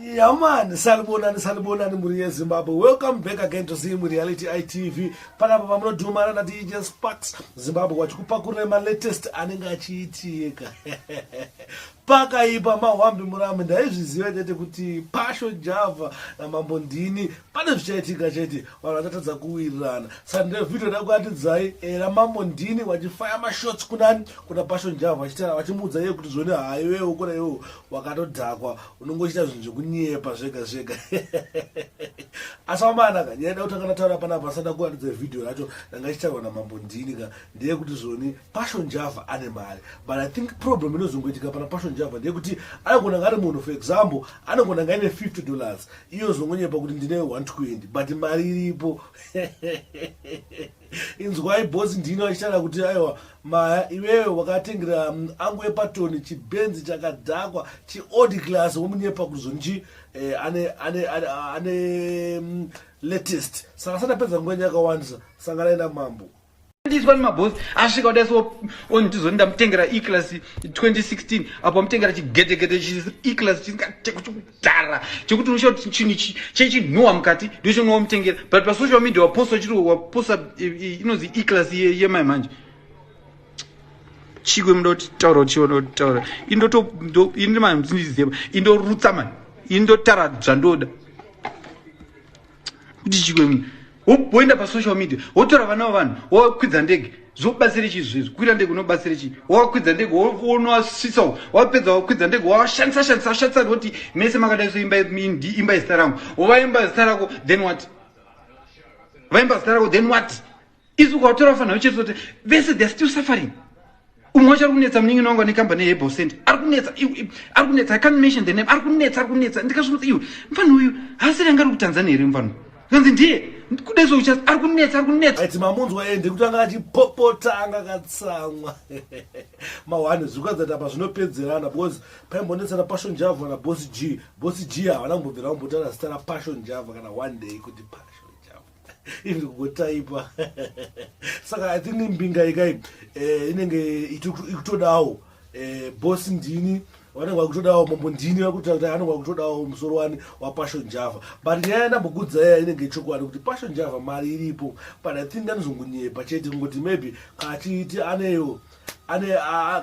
Yeah man, salibonani salibonani mhuri yeZimbabwe. Welcome back again to Zim Reality ITV. Panapa pamunodhumana na DJ Sparks Zimbabwe wachikupakurira ma latest anenge achiitika. Pakaipa mahwambi murami ndaizviziva chete kuti Passion Java naMambo Ndini pane zvichaitika chete vanhu vachatadza kuwirirana. Saka ndine video ndakuatidzai eh, raMambo Ndini wachifaya mashots kunani kuna Passion Java vachitaura vachimuudza iye kuti zvone haiwewo kuna iwewo wakatodhakwa unongochita zvinhu zvekunyepa zvega zvega asi vamanaka nyaya da kutanga ndataura panapa asada kuratidza vhidhiyo racho ranga ichitaurwa namambo ndini ka ndeyekuti zvoni Passion Java ane mari but I think problem inozongoitika pana Passion Java ndeyekuti anogona nga ari munhu for example anogona nga aine 50 dollars iyo zongonyepa kuti ndine 120 but mari iripo. Inzwai boss ndini vachitaura kuti aiwa maya iwewe wakatengera angu epatoni chibhenzi chakadhakwa chiold class womunyepa kuzonji eh, ane, ane, ane, ane latest saka sandapedza nguva yakawandisa sanganai namambo. Ndiswa nemaboss asvika kudai so ondizoni ndamutengera E-class 2016 apo amutengera chigedegede chi E-class chisingatekudhara chekuti unoshaura kuti chinhu ichi chechinhuwa mukati ndochonowamutengera but pasocial media waposta chiri waposta inonzi E-class yemai manje chikwe muda kuti taura uchiona kuti taura indoto indimamzindiziva indorutsa mani indotara zvandoda kuti chikwe woenda pasocial media wotora vana vavanhu wokwidza ndege zvobatsire chii zvezvo kukwira ndege unobatsire chii wakwidza ndege wonoasvitsa wapedza wakwidza ndege washandisa shandisa shandisa woti mese makadai so imba imba zita rangu wovaimba zita rako then what vaimba zita rako then what isu ukawatora vafanira uchete kuti vese theyare still suffering umwe wacho ari kunetsa munin'ina wangu ane kambani yehebal center ari kunetsa ari kunetsa i can't mention the name ari kunetsa ari kunetsa ndikazvimutsa iwe mfana uyu haasiri anga ari kutanzania here mfana kanzi ndiye kudeso ucha ari kunetsa ari kunetsa ati mamunzwa ende kuti anga achipopota anga akatsamwa mahwani zvikuratidza kuti apa zvinopedzerana because paimbonetsana Passion Java naBoss G. Boss G havana kumbobvira vambotaura zita raPassion Java kana one day kuti Passion Java even kungotaipa saka I think mbinga ikai eh, inenge ikutodawo eh, Boss Ndini vanenge vakutodawo mambo ndini vakuita kuti anenge vakutodawo musoro wani waPassion Java but nyaya yandambokudza iya inenge ichokwadi kuti Passion Java mari iripo but I think anozongonyepa chete kungoti maybe kachiti aneyo ane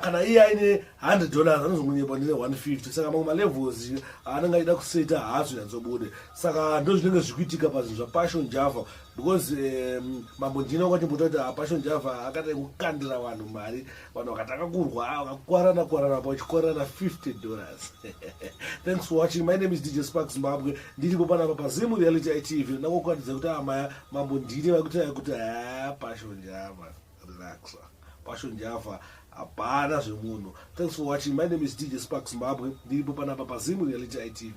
kana iye aine $100 anozongonyepa ndine 150 saka mamwe malevels aanenge achida kuseta haazonyatsobude saka ndo zvinenge zvikuitika pazvinhu zvaPassion Java because mambo ndini wakachimboita kuti Passion Java akatanga kukandira vanhu mari vanhu vakatanga kurwa vakakwarana kwarana pachikwarana $50. Thanks for watching. My name is DJ Spark Zimbabwe. Ndiripo panapa paZimu Reality ITV ndakukuratidza kuti amaya mambo ndini vakuti kuti ha Passion Java relax Passion Java hapana zvemunhu. Thanks for watching. My name is DJ Spark Zimbabwe. Ndiripo panapa paZimu Reality ITV.